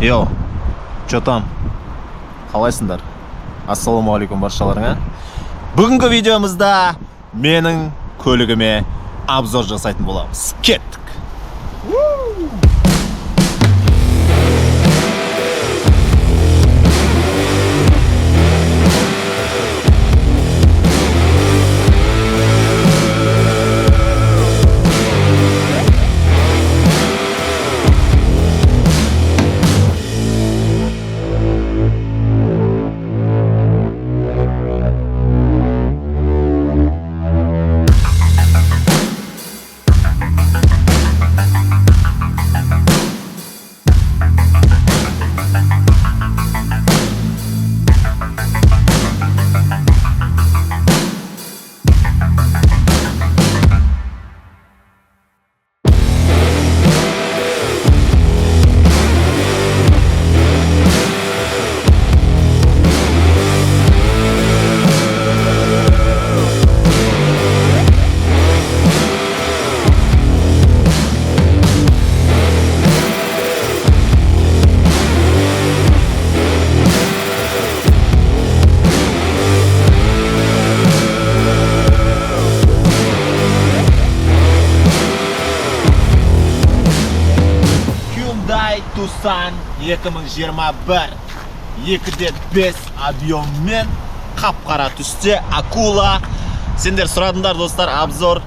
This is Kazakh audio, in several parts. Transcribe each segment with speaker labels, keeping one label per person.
Speaker 1: Йоу, чё там? Қалайсыңдар? Ассалаумағалейкум баршаларыңа. Бүгінгі видеомызда менің көлігіме обзор жасайтын боламыз. Кеттік! Hyundai Tucson 2021 2.5 объеммен, қап-қара түсте, акула. Сендер сұрадыңдар, достар, обзор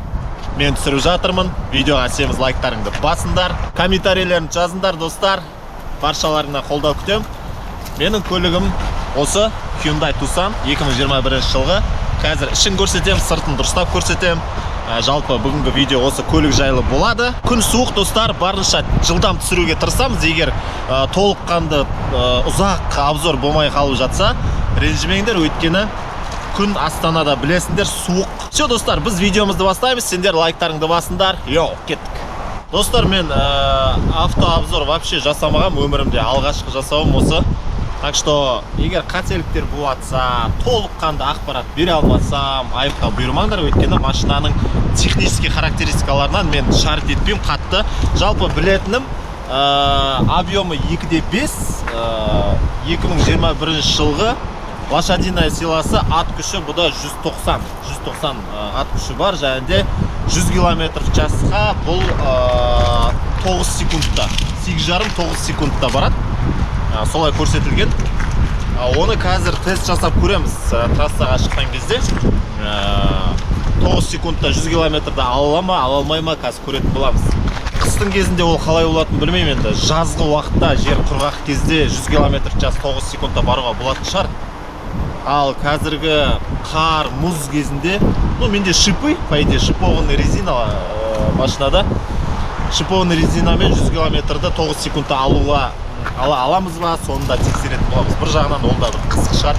Speaker 1: мен түсіріп жатырмын. Видеоға семіз лайктарыңды басыңдар, комментарийлерін жазыңдар, достар. Баршаларыңнан қолдау күтем. Менің көлігім осы Hyundai Tucson 2021 жылғы. Қазір ішін көрсетем, сыртын дұрыстап көрсетем. Жалпы бүгінгі видео осы көлік жайлы болады. Күн суық, достар, барынша жылдам түсіруге тырысамыз. Егер толыққанды ұзақ обзор болмай қалып жатса, ренжімеңдер, өйткені күн Астанада, білесіңдер, суық. Все, достар, біз видеомызды бастаймыз. Сендер лайктарыңды басыңдар. Йоу, кеттік. Достар, мен автообзор вообще жасамағам өмірімде, алғашқы жасауым осы. Так что, егер қателіктер болатса, толыққанды ақпарат бере алмасам, айыпқа бұйырмаңдар, өйткені машинаның технический характеристикаларынан мен шарить етпеймін қатты. Жалпы білетінім, объемы 2.5, 2021 жылғы, лошадиная силасы, ат күші бұда 190, 190 ат күші бар, және де 100 километр в часқа бұл 9 секундта, 8,5-9 секундта барады. Солай көрсетілген. Оны қазір тест жасап көреміз, трассаға шыққан кезде. 9 секундта 100 километрді ала ала ма, ала алмай ма, қазір көретін боламыз. Қыстың кезінде ол қалай болатынын білмеймін енді. Жазғы уақытта, жер құрғақ кезде 100 километр в час 9 секундта баруға болатын шығар. Ал қазіргі қар, мұз кезінде, ну, менде шипы, по идее, шипованный резина, машинада. Шипованный резинамен 100 километрді 9 секундта алуға ала аламыз ба, соны да тексеретін боламыз. Бір жағынан ол да бір қызық шығар.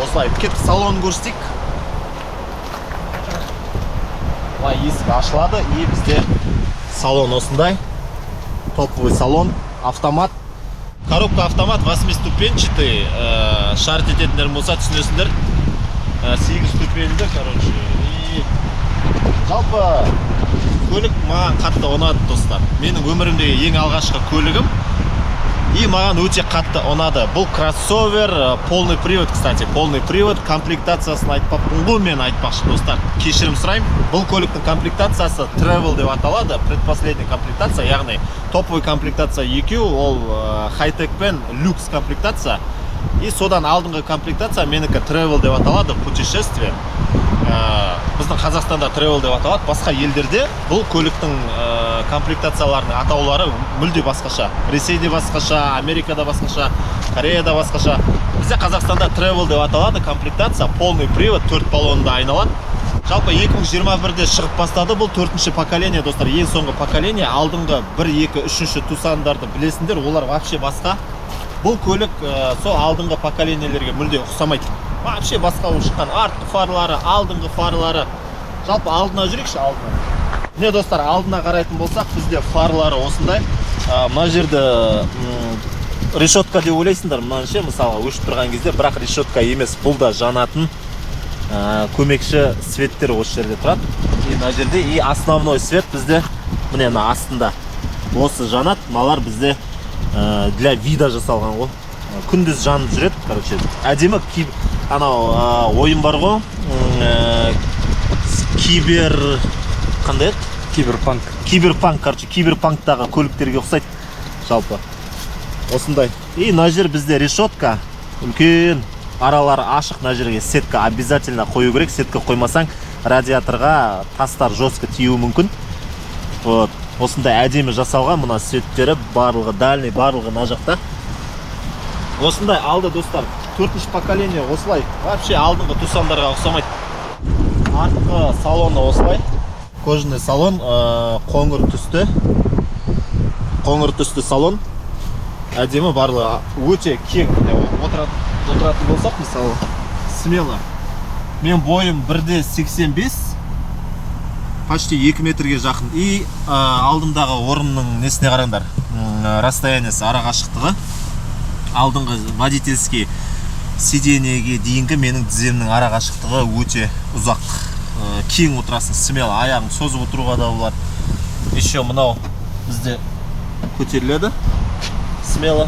Speaker 1: Осылай, кеттік, салонын көрсетейік. Былай есік ашылады, и бізде салон осындай. Топовый салон, автомат. Коробка автомат 8-ступенчатый, шарить ететіндер болса, түсінесіңдер. 8 ступеньді, короче. И жалпы көлік маған қатты ұнады, достар. Менің өмірімдегі ең алғашқы көлігім. И маған өте қатты ұнады. Бұл кроссовер, полный привод, кстати, полный привод. Комплектациясын айтпаппын ғой мен, айтпақшы, достар. Кешірім сұраймын. Бұл көліктің комплектациясы Travel деп аталады. Предпоследний комплектация, яғни топовый комплектация екеу, ол хай-тек пен люкс комплектация. И содан алдыңғы комплектация менікі Travel деп аталады, путешествие. Біздің Қазақстанда Travel деп аталады, басқа елдерде бұл көліктің комплектацияларының атаулары мүлде басқаша. Ресейде басқаша, Америкада басқаша, Кореяда басқаша. Бізде Қазақстанда Travel деп аталады комплектация, полный привод, төрт баллонда айналады. Жалпы 2021-де шығып бастады, бұл төртінші поколение, достар, ең соңғы поколение. Алдыңғы 1, 2, 3-ші Тусандарды білесіңдер, олар вообще басқа. Бұл көлік сол алдыңғы поколениелерге мүлде ұқсамайды. Вообще басқа болып шыққан артқы фарлары, алдыңғы фарлары. Жалпы алдына жүрейікші, алдына. Міне, достар, алдына қарайтын болсақ, бізде фарлары осындай. Мына жерде решетка деп ойлайсыңдар, мынаны ше, мысалға, өшіп тұрған кезде, бірақ решетка емес, бұл да жанатын көмекші светтер осы жерде тұрады. И мына жерде, и основной свет бізде міне мына астында. Осы жанады. Мыналар бізде для вида жасалған ғой. Күндіз жанып жүреді, короче, әдемі. Анау ойын бар ғой, кибер, қандай еді?
Speaker 2: Киберпанк.
Speaker 1: Киберпанк, короче, киберпанктағы көліктерге ұқсайды жалпы осындай. И мына жер бізде решетка, үлкен аралары ашық. Мына жерге сетка обязательно қою керек. Сетка қоймасаң, радиаторға тастар жестко тиюі мүмкін. Вот осындай әдемі жасалған. Мына светтері барлығы, дальний барлығы мына жақта осындай. Алды, достар, төртінші поколение осылай, вообще алдыңғы Тусандарға ұқсамайды. Артқы салоны осылай, кожаный салон, қоңыр түсті салон, әдемі, барлығы өте кең. Міне, отыратын болсақ, мысалы, смело, мен бойым 1,85, почти 2 метрге жақын. И алдымдағы орынның несіне қараңдар, расстояниесі, ара қашықтығы, алдыңғы водительский сиденьеге дейінгі менің тіземнің ара қашықтығы өте ұзақ. Кең отырасың, смело аяғың созып отыруға да болады. Еще мынау бізде көтеріледі, смело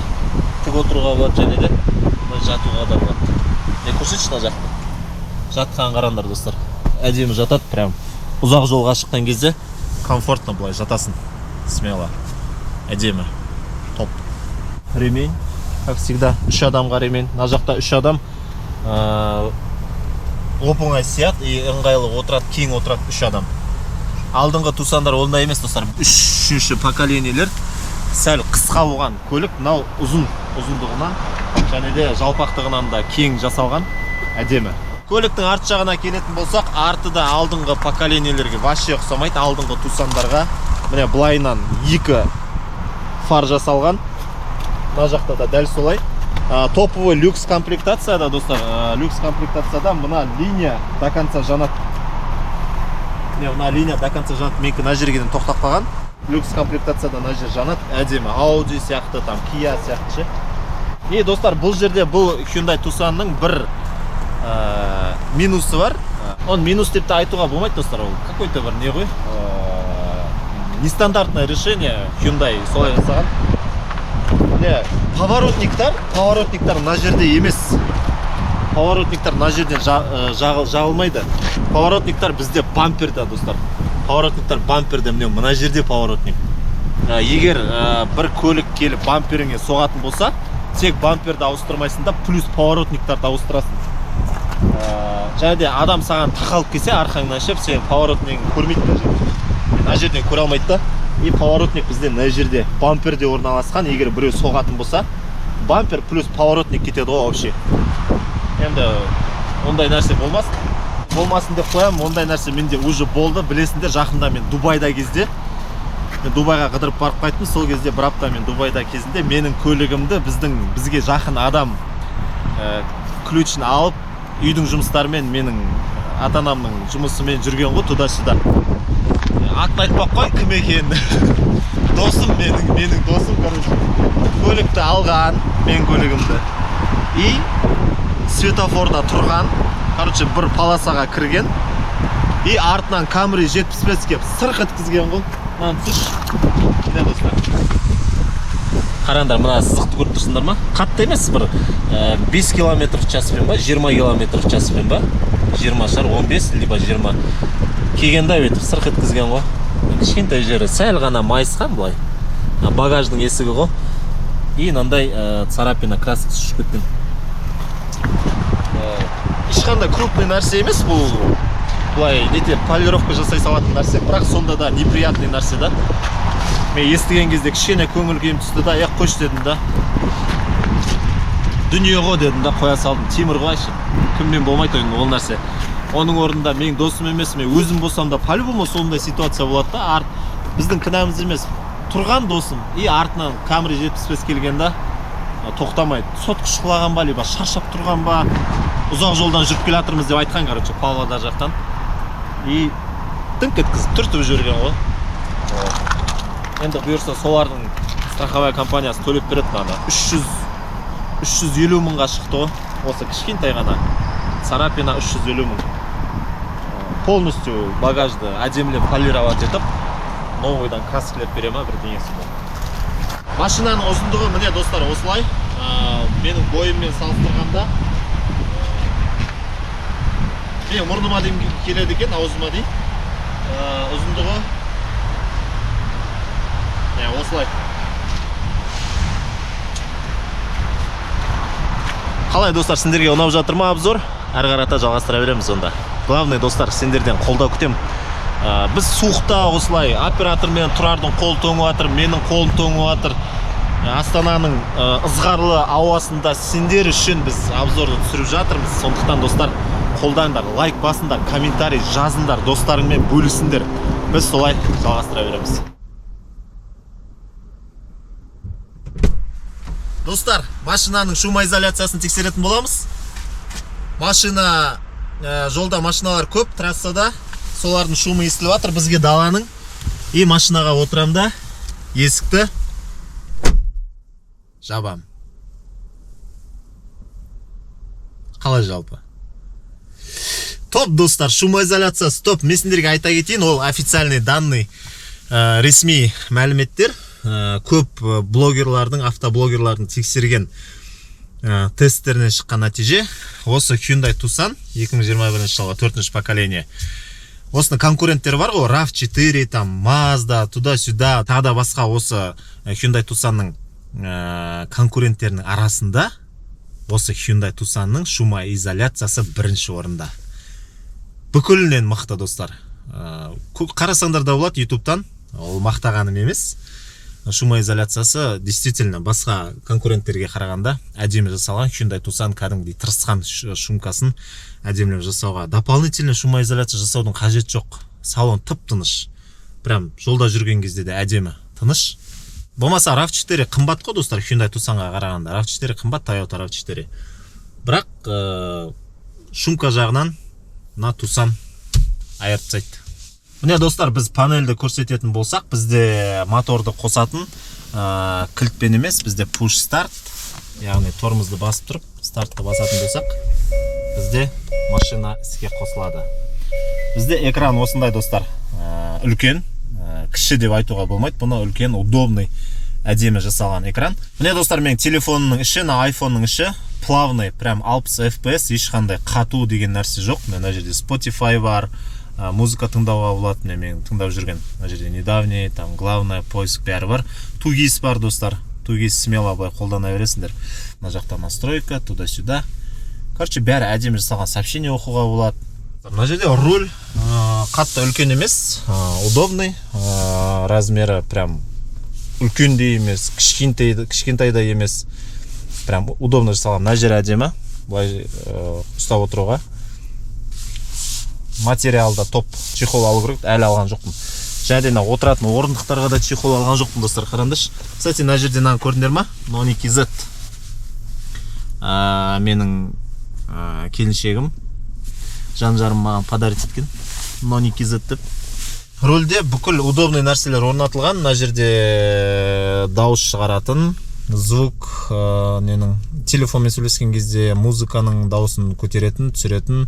Speaker 1: тік отыруға болады және де мына жатуға да болады. Не, көрсетші мына жақты. Жатқанын қараңдар, достар, әдемі жатады. Прям ұзақ жолға шыққан кезде комфортно былай жатасың, смело, әдемі, топ. Ремень, как всегда, үш адамға ремень. Мына жақта үш адам оп оңай сияды и ыңғайлы отырады, кең отырады үш адам. Алдыңғы Тусандар ондай емес, достар. Үшінші поколениелер сәл қысқа болған көлік. Мынау ұзын, ұзындығынан және де жалпақтығынан да кең жасалған, әдемі. Көліктің арт жағына келетін болсақ, арты да алдыңғы поколениелерге вообще ұқсамайды, алдыңғы Тусандарға. Міне, былайынан екі фар жасалған, мына жақта да дәл солай. Топовый люкс комплектацияда, достар, люкс комплектацияда мына линия до конца жанады. Міне, мына линия до конца жанады. Менікі мына жерге дейін тоқтап қалған. Люкс комплектацияда мына жер жанады, әдемі, Ауди сияқты, там Kia сияқты ше. И, достар, бұл жерде бұл Hyundai Tucsonның бір минусы бар. Оны минус деп те айтуға болмайды, достар, ол какой-то бір не ғой, нестандартное решение, Hyundai солай жасаған. Міне, поворотниктар мына жерде емес, поворотниктар мына жерден жағылмайды. Поворотниктар бізде бамперда, достар, поворотниктар бамперде. Міне, мына жерде поворотник. Егер бір көлік келіп бамперіңе соғатын болса, тек бамперді ауыстырмайсың да, плюс поворотниктарды ауыстырасың. Және де адам саған тақалып келсе арқаңнан ше, сен поворотнигін көрмейді, мына жерден, мына жерден көре алмайды да. И поворотник бізде мына жерде, бамперде орналасқан. Егер біреу соғатын болса, бампер плюс поворотник кетеді ғой вообще. Енді ондай нәрсе болмасын, болмасын деп қоямын. Ондай нәрсе менде уже болды, білесіңдер. Жақында мен Дубайда кезде, мен Дубайға қыдырып барып қайттым. Сол кезде бір апта мен Дубайда кезінде менің көлігімді бізге жақын адам ключін алып, үйдің жұмыстарымен, менің ата анамның жұмысымен жүрген ғой, туда сюда. Атын айтпай ақ қояйын кім екенін, досым, менің досым, короче, көлікті алған, менің көлігімді. И светофорда тұрған, короче, бір полосаға кірген и артынан Камри 75 келіп сырқ еткізген ғой. Мынаны түсірші. Міне, достар, қараңдар, мына сызықты көріп тұрсыңдар ма? Қатты емес, бір 5 километр в часпен ба, 20 километр в часпен ба, 20 шығар, 15 либо 20 келген да, бүйтіп сырқ еткізген ғой. Кішкентай жері сәл ғана майысқан былай. А, багаждың есігі ғой. И мынандай царапина, краскасы ұшып кеткен. Ешқандай крупный нәрсе емес бұл, былай нете, полировка жасай салатын нәрсе, бірақ сонда да неприятный нәрсе да. Мен естіген кезде кішкене көңіл күйім түсті да, е, қойшы дедім да, дүние ғой дедім да, қоя салдым. Темір ғой вообще, кіммен болмайды ол нәрсе. Оның орнында менің досым емес, мен өзім болсам да, по-любому сондай ситуация болады да. Арт біздің кінәміз емес, тұрған досым и артынан Камри 75 келген да, тоқтамайды. Сотка шұқылаған ба, либо шаршап тұрған ба, ұзақ жолдан жүріп келе жатырмыз деп айтқан, короче, Павлодар жақтан. И діңк еткізіп түртіп жіберген ғой. Енді бұйырса, солардың страховая компаниясы төлеп береді мынаны. 300 350 мыңға шықты ғой осы кішкентай ғана царапина, 350 мың. Полностью багажды әдемілеп полировать етіп. Новый дан краскілеп бере ма, бірдеңе сондай. Машинаның ұзындығы, міне, достар, осылай. Менің бойыммен салыстырғанда, менің мұрныма дейін келеді екен, аузыма дейін. Ұзындығы міне осылай. Қалай, достар, сендерге ұнап жатыр ма обзор? Әрі қарата жалғастыра береміз онда. Главный, достар, сендерден қолдау күтемін. Біз суықта осылай оператормен, Тұрардың қолы тоңып жатыр, менің қолым тоңып жатыр. Астананың ызғарлы ауасында сендер үшін біз обзорды түсіріп жатырмыз. Сондықтан, достар, қолдаңдар, лайк басыңдар, комментарий жазыңдар, достарыңмен бөлісіңдер. Біз солай жалғастыра береміз. Достар, машинаның шумоизоляциясын тексеретін боламыз. Машина жолда машиналар көп трассада, солардың шумы естіліп жатыр бізге даланың. И машинаға отырамын да, есікті жабам. Қалай жалпы? Топ, достар, шумоизоляциясы топ. Мен сендерге айта кетейін, ол официальный данный, ресми мәліметтер. Көп блогерлардың, автоблогерлардың тексерген тесттерінен шыққан нәтиже. Осы Hyundai Tucson 2021 жылғы, төртінші поколение. Осының конкуренттері бар ғой, RAV4, там Mazda, туда-сюда, тағы да басқа. Осы Hyundai Tucsonның конкуренттерінің арасында осы Hyundai Tucsonның шумоизоляциясы бірінші орында. Бүкілінен мықты, достар. Қарасаңдар да болады ютубтан, ол мақтағаным емес. Шумоизоляциясы действительно басқа конкуренттерге қарағанда әдемі жасалған. Hyundai Tucson кәдімгідей тырысқан шумкасын әдемілеп жасауға. Дополнительно шумоизоляция жасаудың қажеті жоқ. Салон тып тыныш, прям жолда жүрген кезде де әдемі, тыныш. Болмаса RAV4 қымбат қой, достар, Hyundai Tucsonға қарағанда. RAV4 қымбат, Toyota RAV4. Бірақ шумка жағынан мына Tucson айырып тастайды. Міне, достар, біз панельді көрсететін болсақ, бізде моторды қосатын кілтпен емес, бізде push start, яғни тормозды басып тұрып стартты басатын болсақ, бізде машина іске қосылады. Бізде экран осындай, достар. Үлкен, кіші деп айтуға болмайды бұны, үлкен, удобный, әдемі жасалған экран. Міне, достар, менің телефонымның іші, мына айфонның іші плавный, прям 60 fps, ешқандай қату деген нәрсе жоқ. Міне, мына жерде Spotify бар, музыка тыңдауға болады. Міне, мен тыңдап жүрген мына жерде недавний, там главное, поиск, бәрі бар. 2ГИС бар, достар, 2ГИС смело былай қолдана бересіңдер. Мына жақта настройка, туда сюда, короче, бәрі әдемі жасалған, сообщение оқуға болады. Мына жерде руль қатты үлкен емес, удобный, размері прям үлкен де емес, кішкентай, кішкентай да емес, прям удобно жасалған. Мына жері әдемі, былай ұстап отыруға. Материал да топ. Чехол алу керек, әлі алған жоқпын. Және де мына отыратын орындықтарға да чехол алған жоқпын, достар, қараңдаршы. Кстати, мына жерде мынаны көрдіңдер ма? 12Z. Менің келіншегім, жан жарым маған подарить еткен 12Z деп. Рульде бүкіл удобный нәрселер орнатылған. Мына жерде дауыс шығаратын звук, ненің, телефонмен сөйлескен кезде музыканың дауысын көтеретін, түсіретін,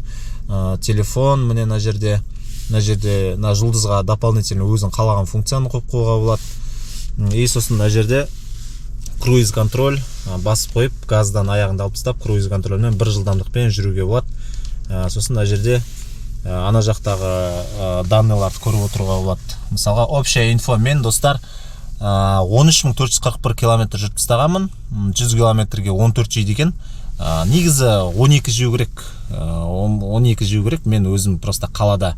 Speaker 1: телефон. Міне, мына жерде мына жұлдызға дополнительно өзің қалаған функцияны қойып қоюға болады. И сосын мына жерде круиз контроль, басып қойып, газдан аяғыңды алып тастап, круиз контрольмен бір жылдамдықпен жүруге болады. Сосын мына жерде ана жақтағы данный ларды көріп отыруға болады, мысалға, общая инфо. Мен, достар, 13 441 километр жүріп тастағанмын. 100 километрге 14 жейді екен. Негізі 12 жеу керек, 12 жеу керек. Мен өзім просто қалада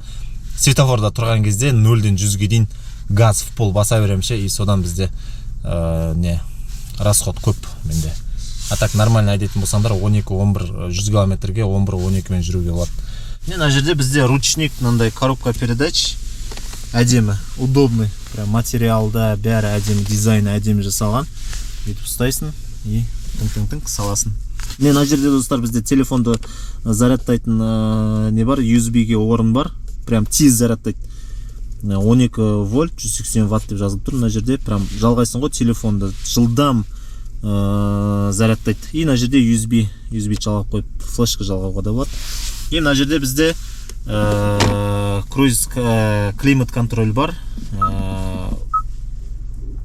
Speaker 1: светофорда тұрған кезде нөлден 100-ге дейін газ в пол баса беремін ше, и содан бізде не, расход көп менде. А так нормально айдайтын болсаңдар, 12, 11, 100 километрге 11, 12 мен жүруге болады. Міне, мына жерде бізде ручник, мынандай коробка передач, әдемі, удобный, прям материалда бәрі әдемі, дизайны әдемі жасалған. Бүйтіп ұстайсың и тың тың тың саласың. Міне, мына жерде, достар, бізде телефонды зарядтайтын не бар, USB-ге орын бар, прям тез зарядтайды. 12 вольт, 180 ватт деп жазылып тұр мына жерде. Прям жалғайсың ғой телефонды, жылдам зарядтайды. И мына жерде USB жалғап қойып, флешка жалғауға да болады. И мына жерде бізде круиз, климат контроль бар.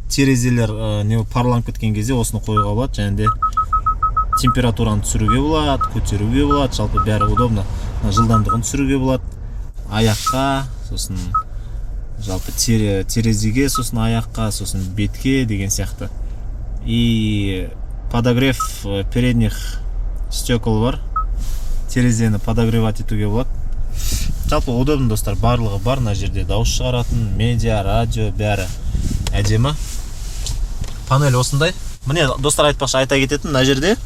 Speaker 1: Терезелер не парланып кеткен кезде осыны қоюға болады. Және де температураны түсіруге болады, көтеруге болады, жалпы бәрі удобно. Мына жылдамдығын түсіруге болады аяққа, сосын жалпы терезеге, сосын аяққа, сосын бетке деген сияқты. И подогрев передних стекол бар, терезені подогревать етуге болады. Жалпы удобно, достар, барлығы бар. Мына жерде дауыс шығаратын медиа, радио, бәрі әдемі. Панель осындай. Міне, достар, айтпақшы, айта кететін, мына жерде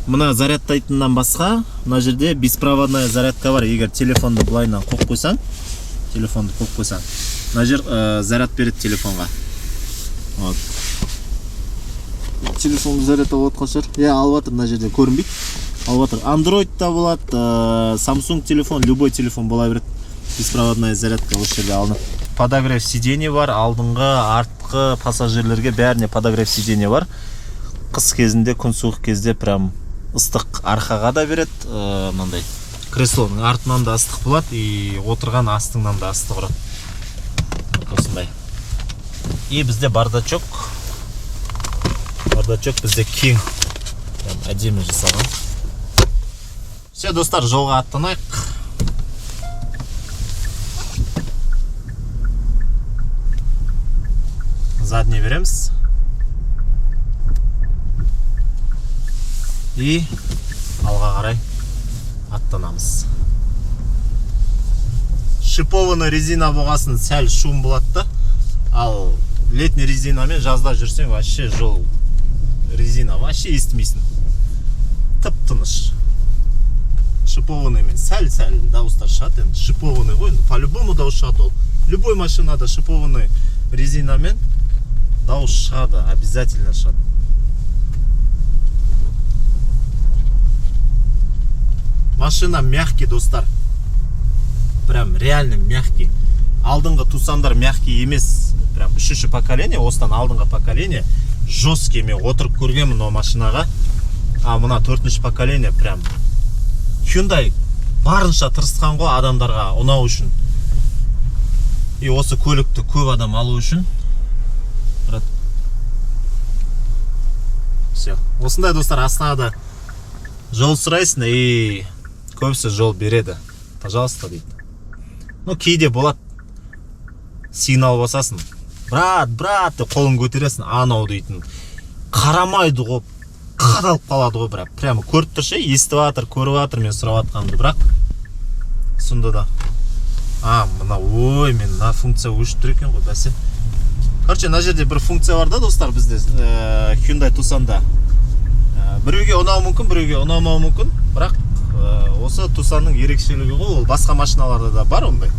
Speaker 1: мына зарядтайтыннан басқа мына жерде беспроводная зарядка бар. Егер телефонды былайынан қойып қойсаң, телефонды қойып қойсаң, мына жер заряд береді телефонға. Вот, телефонды заряд алып жатқан шығар. Иә, алып жатыр, мына жерде көрінбейді, алып жатыр. Андроид та болады, Samsung телефон, любой телефон бола береді. Беспроводная зарядка осы жерде алынады. Подогрев сиденье бар, алдыңғы, артқы пассажирлерге, бәріне подогрев сиденье бар. Қыс кезінде, күн суық кезде прям ыстық арқаға да береді. Мынандай креслоның артынан да ыстық болады и отырған астыңнан да ыстық ұрады. Вот осындай. И бізде бардачок, бардачок бізде кең, прям әдемі жасалған. Все, достар, жолға аттанайық. Задний береміз и алға қарай аттанамыз. Шипованный резина болғасын, сәл шум болады да. Ал летний резинамен жазда жүрсең, вообще жол, резина вообще естімейсің, тып тыныш. Шипованныймен сәл сәл дауыстар шығады енді, шипованный ғой енді, по любому дауыс шығады ол. Любой машинада шипованный резинамен дауыс шығады, обязательно шығады. Машина мягкий, достар, прям реально мягкий. Алдыңғы Тусандар мягкий емес, прям үшінші поколение, осыдан алдыңғы поколение жесткий, мен отырып көргенмін ол машинаға. А мына төртінші поколение, прям Hyundai барынша тырысқан ғой адамдарға ұнау үшін и осы көлікті көп адам алу үшін. Брат, все, осындай, достар. Астанада жол сұрайсың и көбісі жол береді, пожалуйста дейді. Ну, кейде болады, сигнал басасың, брат, брат деп қолын көтересің, анау дейтін қарамайды ғой, қадалып қалады ғой, бірақ прямо көріп тұр ше, естіп жатыр, көріп жатыр мен сұрап жатқанымды, бірақ сонда да. А мына, ой, мен мына функция өшіп тұр екен ғой, бәсе. Короче, мына жерде бір функция бар да, достар, бізде Hyundai Tucson'да. Біреуге ұнауы мүмкін, біреуге ұнамауы мүмкін, бірақ осы Tucson'ның ерекшелігі ғой ол, басқа машиналарда да бар ондай.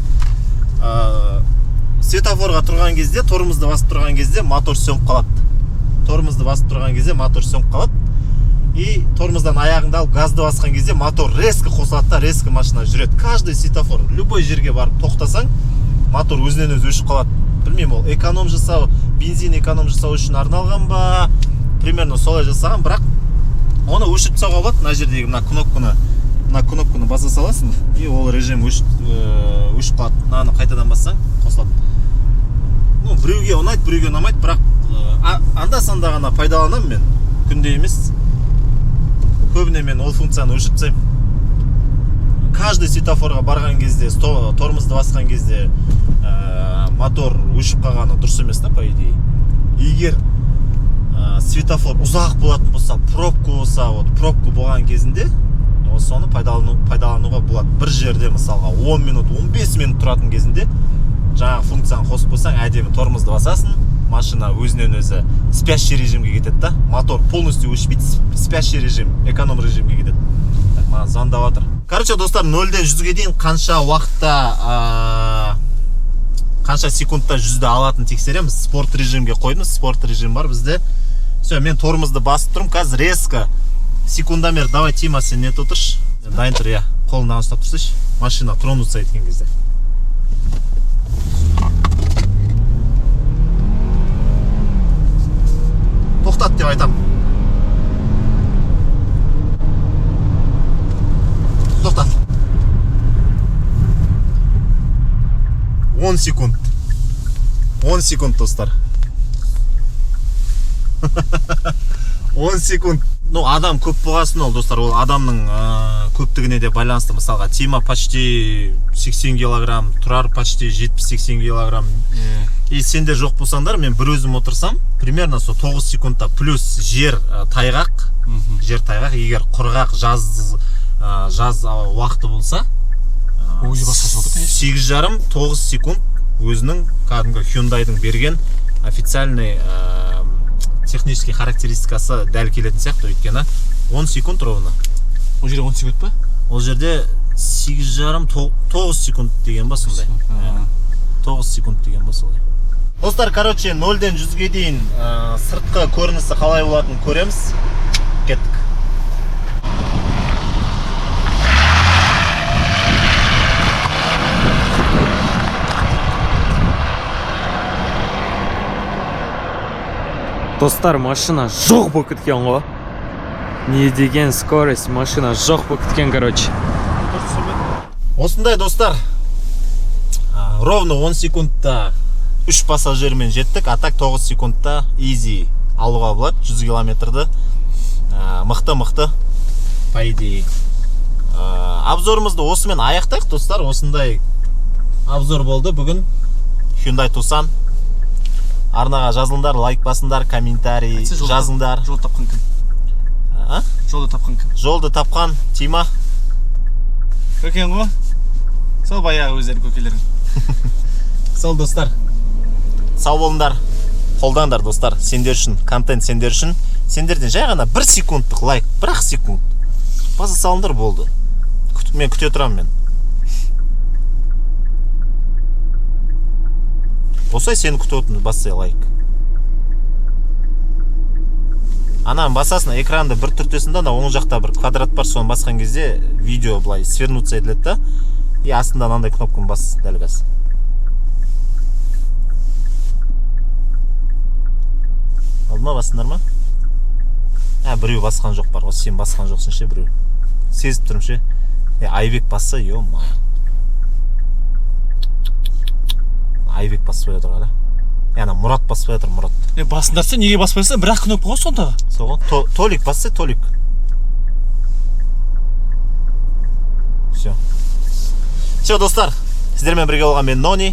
Speaker 1: Светофорға тұрған кезде, тормозды басып тұрған кезде мотор сөніп қалады. Тормозды басып тұрған кезде мотор сөніп қалады и тормоздан аяғыңды алып, газды басқан кезде мотор резко қосылады да, резко машина жүреді. Каждый светофор, любой жерге барып тоқтасаң, мотор өзінен өзі өшіп қалады. Білмеймін, ол эконом жасау, бензин эконом жасау үшін арналған ба, примерно солай жасаған. Бірақ оны өшіріп тастауға болады. Мына жердегі мына кнопканы баса саласың и ол режим өшіп қалады. Мынаны қайтадан бассаң, қосылады. Ну, біреуге ұнайды, біреуге ұнамайды, бірақ анда санда ғана пайдаланамын мен, күнде емес. Көбіне мен ол функцияны өшіріп тастаймын. Каждый светофорға барған кезде, тормозды басқан кезде мотор өшіп қалғаны дұрыс емес та, по идее. Егер светофор ұзақ болатын болса, пробка болса, вот пробка болған кезінде соны пайдалануға болады. Бір жерде, мысалға, 10 минут, 15 минут тұратын кезінде жаңағы функцияны қосып қойсаң, әдемі тормозды басасың, машина өзінен өзі спящий режимге кетеді да, мотор полностью өшпейді, спящий режим, эконом режимге кетеді. Так, маған звондап жатыр. Короче, достар, нөлден 100-ге дейін қанша уақытта, қанша секундта 100-ді алатынын тексереміз. Спорт режимге қойдым, спорт режим бар бізде. Все, мен тормозды басып тұрмын қазір, резко секундомер. Давай, Тима, сен не отыршы, дайын тұр, иә, қолыңнан ұстап тұрсайшы, машина тронуться еткен кезде. Тоқтат деп айтам. Тоқтат. 10 секунд, 10 секунд, достар. 10 секунд. Ну, адам көп болғасын ол, достар, ол адамның көптігіне де байланысты. Мысалға, Тима почти 80 килограмм, Тұрар почти 70-80 килограмм. И сендер жоқ болсаңдар, мен бір өзім отырсам, примерно сол 9 секундта, плюс жер тайғақ, жер тайғақ, егер құрғақ жаз уақыты болса,
Speaker 2: Ол жерде басқаша болады, конечно.
Speaker 1: 8,5-9 секунд өзінің кәдімгі Hyundai'дың берген официальный технический характеристикасы дәл келетін сияқты, өйткені 10 секунд ровно.
Speaker 2: Ол жерде 10 секунд па?
Speaker 1: Ол жерде 8,5-9 секунд деген ба сондай.
Speaker 2: А.
Speaker 1: 9 секунд деген ба солай. Достар, короче, 0-ден 100-ге дейін сыртқы көрінісі қалай болатынын көреміз. Кеттік.
Speaker 3: Достар, машина жоқ болып кеткен ғой. Не деген скорость, машина жоқ болып кеткен, короче.
Speaker 1: Осындай, достар. Ровно 10 секундта 3 пассажирмен жеттік, а так 9 секундта изи алуға болады 100 километрді. Мықты, мықты, по идее. Обзорымызды осымен аяқтайық, достар. Осындай обзор болды бүгін. Hyundai Tucson. Арнаға жазылыңдар, лайк басыңдар, комментарий
Speaker 2: Айтса,
Speaker 1: жазыңдар.
Speaker 2: Жол тапқан кім?
Speaker 1: А?
Speaker 2: Жолды тапқан кім?
Speaker 1: Жолды тапқан Тима.
Speaker 2: Көкең ғой. Сол баяғы өздері көкелерің.
Speaker 1: Сол, достар. Сау болыңдар. Қолдаңдар, достар. Сендер үшін, контент сендер үшін. Сендерден жай ғана бір секундтық лайк, бір ақ секунд. Баса салыңдар, болды. Мен күте тұрамын мен. Осылай сені күтіп отырмын, бассай лайк. Ананы басасың, экранды бір түртесің да, ана оң жақта бір квадрат бар, соны басқан кезде видео былай свернуться етіледі да. И астында мынандай кнопканы бас дәл қазір. Алды ма, бастыңдар ма? Ә, біреу басқан жоқ бар ғой, сен басқан жоқсың ше, біреу. Сезіп тұрмын ше. Е, Айбек басса, ё-моё. Айбек баспай отыр, қара. Е, ана Мұрат баспай отыр, Мұрат.
Speaker 2: Е, басыңдарса, неге баспайсың? Бір ақ кнопка ғой сондағы.
Speaker 1: Сол ғой. Толик басса, Толик. Все. Все, достар. Сіздермен бірге болған мен Нони.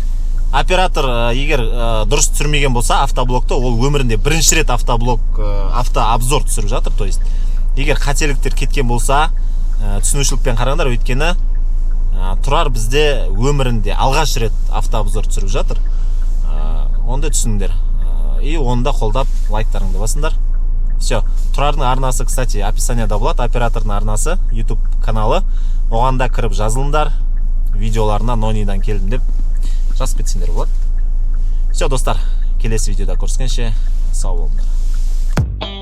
Speaker 1: Оператор, егер дұрыс түсірмеген болса автоблогты, ол өмірінде бірінші рет автоблог, автообзор түсіріп жатыр. То есть, егер қателіктер кеткен болса, түсінушілікпен қараңдар, өйткені Тұрар бізде өмірінде алғаш рет автообзор түсіріп жатыр. Онда түсініңдер. И оны да қолдап лайктарыңды басыңдар. Все. Тұрардың арнасы, кстати, описанияда болады. Оператордың арнасы, YouTube каналы. Оған да кіріп жазылыңдар. Видеоларына Нонидан келдім деп жазып кетсеңдер болады. Все, достар, келесі видеода көріскенше сау болыңдар.